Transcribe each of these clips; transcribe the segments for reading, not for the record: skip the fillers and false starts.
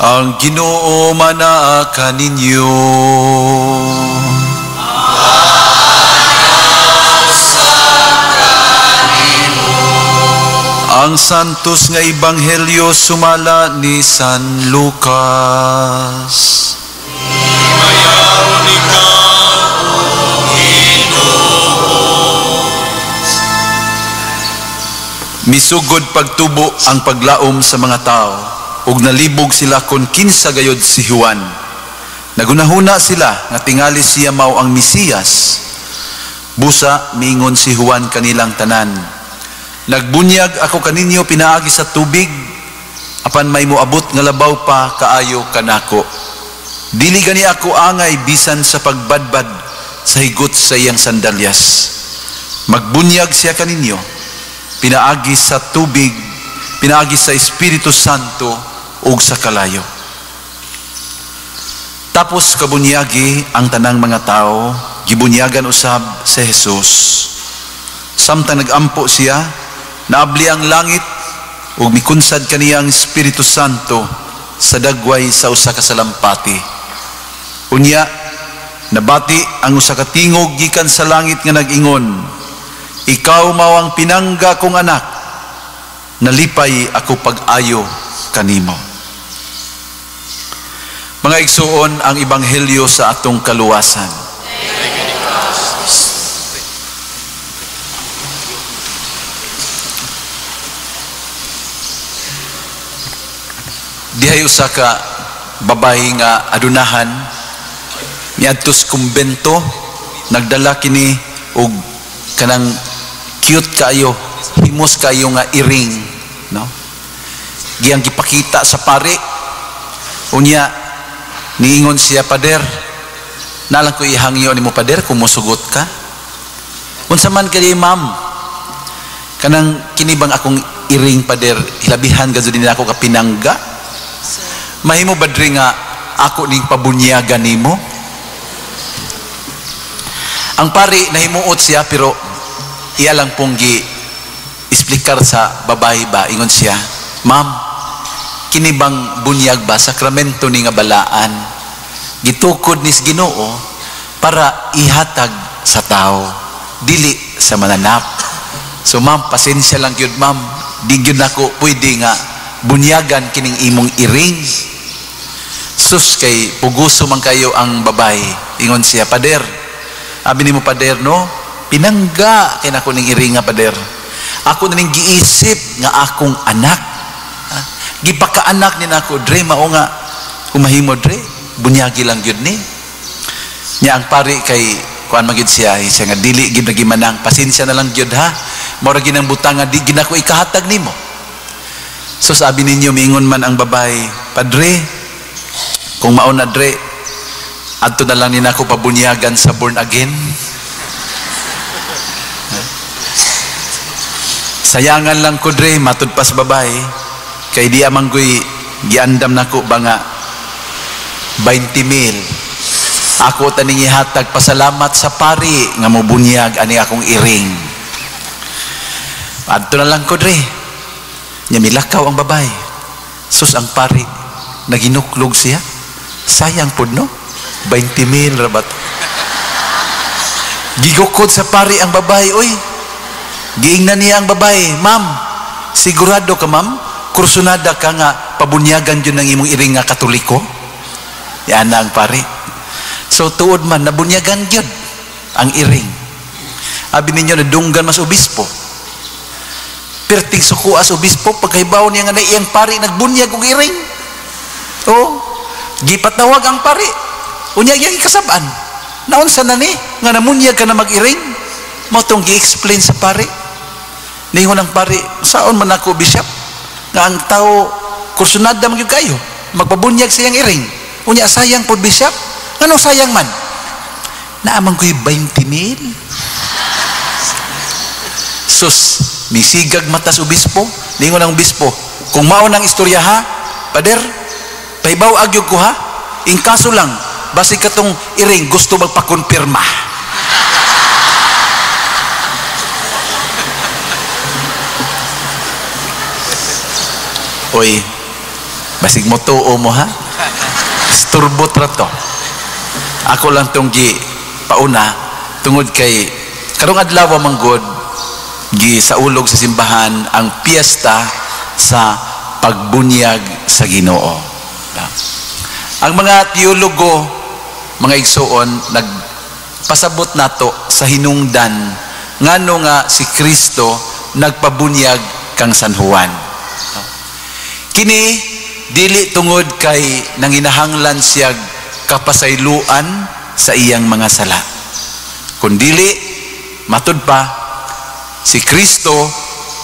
Ang Ginoo manaa kaninyo. Ang Santos nga Ebanghelyo sumala ni San Lucas. Himayaon ikaw, Ginoo. Misugod pagtubo ang paglaom sa mga tao, ug nalibog sila kon kinsa gayod si Juan. Nagunahuna sila nga tingali siya mao ang Mesiyas. Busa miingon si Juan kanilang tanan, "Nagbunyag ako kaninyo pinaagi sa tubig, apan may moabot nga labaw pa kaayo kanako. Dili gani ako angay bisan sa pagbadbad sa higot sa iyang sandalyas. Magbunyag siya kaninyo pinaagi sa tubig, pinaagi sa Espiritu Santo ug sa kalayo." Tapos kabunyagi ang tanang mga tao, gibunyagan usab si Jesus. Samtang nagampo siya, naabli ang langit ug mikunsad kaniya ang Espiritu Santo sa dagway sa usa ka salampati. Unya nabati ang usa ka tingog gikan sa langit nga nag-ingon, "Ikaw mao ang pinangga kong anak, nalipay ako pag-ayo kanimo." Mga igsuon, ang ebanghelyo sa atong kaluwasan. Dihay usa ka babayi nga adunahan miadto sa kumbento, nagdala kini og kanang cute kaayo, himos kaayo nga iring, no? Giyang gipakita sa pari. Unya niingon siya, "Pader, nalang ko ihangyo nimo pader kung mosugot ka." "Unsa man kay ma'am?" "Kanang kini bang akong iring pader, hilabihan gazud din ako ka pinangga. Mahimo ba diri nga ako ning pabunyagan nimo?" Ang pari nahimuot siya, pero iya lang pong gi explicar sa babae ba, ingon siya, "Ma'am, kini bang bunyag ba sakramento ni nga balaan, gitukod nis Ginoo para ihatag sa tao, dili sa mananap. So ma'am, pasensya lang gyud ma'am, di gyud nako pwede nga bunyagan kining imong iring." Sus, kay puguso man kayo ang babae. Ingon siya, "Pader, abi nimo pader no, pinangga kay nako ning iring nga pader. Ako na ning giisip nga akong anak. Gipakaanak ni nako dre, mao nga kumahimo dre, bunyagi lang gyud ni." Nya ang pari kay kuan man gyud siya, siya nga dili gyud nagimanang, "Pasensya na lang gyud ha. Mao ra ginang butang nga di gyud nako ikahatag nimo." So sabi ninyo, miingon man ang babae, "Padre, kung mao na dre, adto na lang ni nako pabunyagan sa born again. Sayangan lang ko dre, matud pas babae, kay di amang ko'y giandam nako ba nga 20 mil. Ako taning ihatag pasalamat sa pari nga mobunyag ani akong iring. Adto na lang ko dre." Nya milakaw ang babae. Sus, ang pari naginuklog siya. Sayang pod no, 20 mil rabat. Gigukod sa pari ang babae. Oy, giingnan niya ang babae, "Ma'am, sigurado ka ma'am, kursunada ka nga pabunyagan yun ng imong iring nga katoliko?" Yan na ang pari. So tuod man, nabunyagan yun ang iring. Abi ninyo, nadunggan mas obispo. Perting sukuas obispo, pagkahibaw niya nga na iyang pari nagbunyag og iring. Oh, gipatawag ang pari. Unya iyang ikasab-an. Naunsa na ni nga namunyag ka na mag-iring? Mao tong gi-explain sa pari. Ningon ang pari, "Saon man ako bishop nga ang tao kursunada man gyud kayo, magpabunyag sa iyang iring. Unya sayang pod bishop." "Ngano sayang man?" "Naaman ko'y 20 mil." Sus, misigag matas obispo. Ningon ang obispo, "Kung mao nang istorya ha, pader, pahibaw agyog ko ha, in kaso lang, basi katong iring gusto magpakumpirma." Oy, Basig mo tuo mo, ha? Isturbot ra to. Ako lang tong gi pauna tungod kay karong adlaw man gud gi saulog sa simbahan ang piyesta sa pagbunyag sa Ginoo. Ang mga teologo, mga igsuon, nagpasabot nato sa hinungdan ngano nga si Kristo nagpabunyag kang San Juan. Kini dili tungod kay nanginahanglan siya kapasayloan sa iyang mga sala. Kundili, matud pa, si Kristo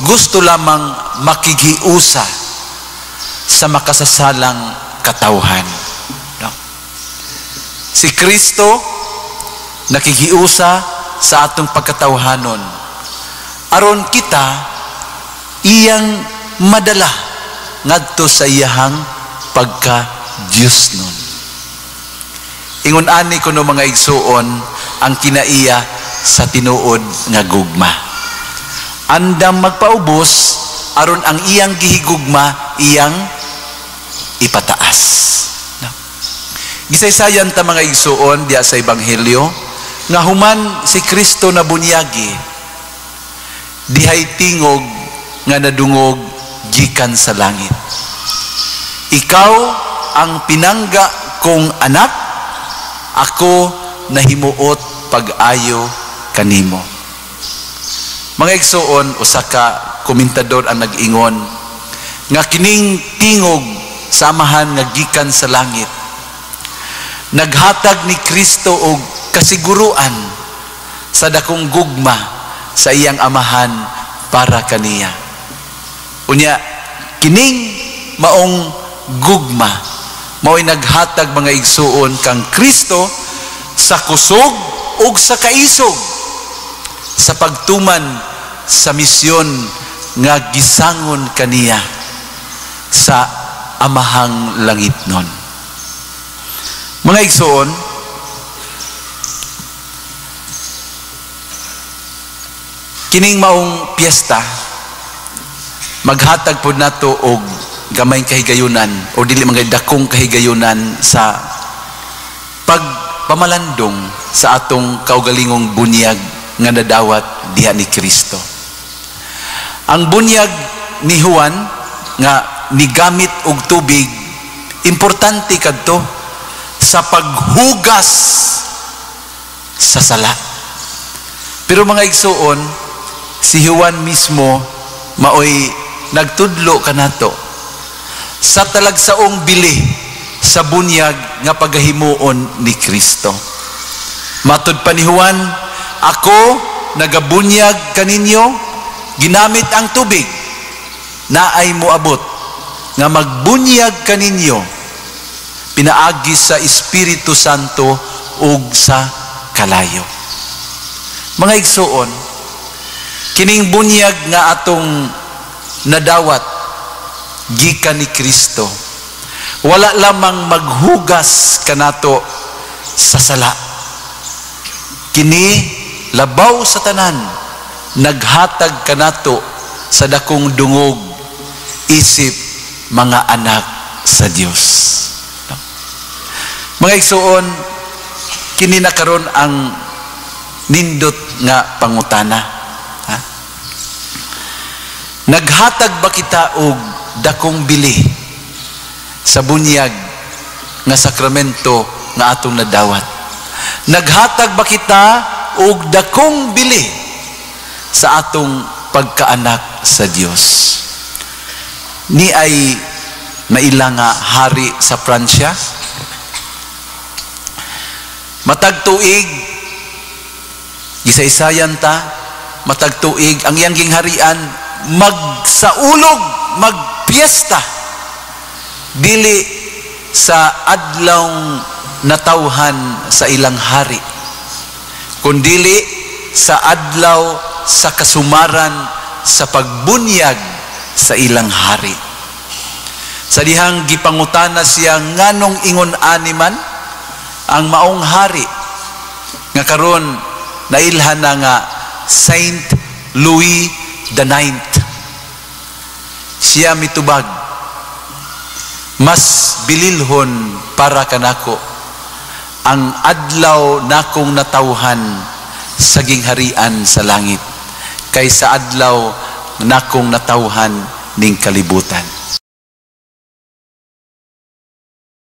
gusto lamang makigiusa sa makasasalang katawhan. No? Si Kristo nakikiusa sa atong pagkatawhanon aron kita iyang madala ngadto sa iyahang pagka Diyos nun. Ingon ani kuno, mga igsuon, ang kinaiya sa tinuod nga gugma. Andam magpaubos aron ang iyang gihigugma iyang ipataas. No? Gisaysayan ta, mga igsuon, diya sa Ebanghelyo nga human si Kristo na bunyagi, dihay tingog nga nadungog gikan sa langit. "Ikaw ang pinangga kong anak, ako nahimuot pag-ayo kanimo." Mga igsuon, usa ka komentador ang nag-ingon nga kining tingog sa Amahan nga gikan sa langit naghatag ni Kristo og kasiguruan sa dakong gugma sa iyang Amahan para kaniya. Unya kining maong gugma mao'y naghatag, mga igsuon, kang Kristo sa kusog ug sa kaisog sa pagtuman sa misyon nga gisangon kaniya sa Amahang langitnon. Mga igsuon, kining maong piyesta maghatag pod nato og gamay kahigayunan o dili mga dakong kahigayunan sa pagpamalandong sa atong kaugalingong bunyag nga nadawat diha ni Kristo. Ang bunyag ni Juan nga nigamit og tubig, importante kadto sa paghugas sa sala. Pero, mga igsuon, si Juan mismo maoy nagtudlo kanato sa talagsaong bili sa bunyag nga pagahimuon ni Kristo. Matud pa ni Juan, "Ako nagabunyag kaninyo ginamit ang tubig, naay moabot nga magbunyag kaninyo pinaagi sa Espiritu Santo ug sa kalayo." Mga igsuon, kining bunyag nga atong nadawat gikan ni Kristo wala lamang maghugas kanato sa sala. Kini labaw sa tanan naghatag kanato sa dakong dungog isip mga anak sa Dios. No? Mga igsuon, kini na karon ang nindot nga pangutana. Ha? Naghatag ba kita og dakong bili sa bunyag nga sakramento nga atong nadawat? Naghatag ba kita og dakong bili sa atong pagkaanak sa Dios? Ni ay naila nga hari sa Pransya. Matag tuig, gisaysayan ta, matag tuig ang iyang gingharian magsaulog, magpiesta dili sa adlawng natawhan sa ilang hari, kundili sa adlaw sa kasumaran sa pagbunyag sa ilang hari. Sa dihang gipangutana siya nganong ingon ani man ang maong hari nga karon nailhan na nga Saint Louis the Ninth. Siya mitubag, Mas bililhon para kanako ang adlaw nakong natawhan sa gingharian sa langit kaysa adlaw nakong natawhan ning kalibutan.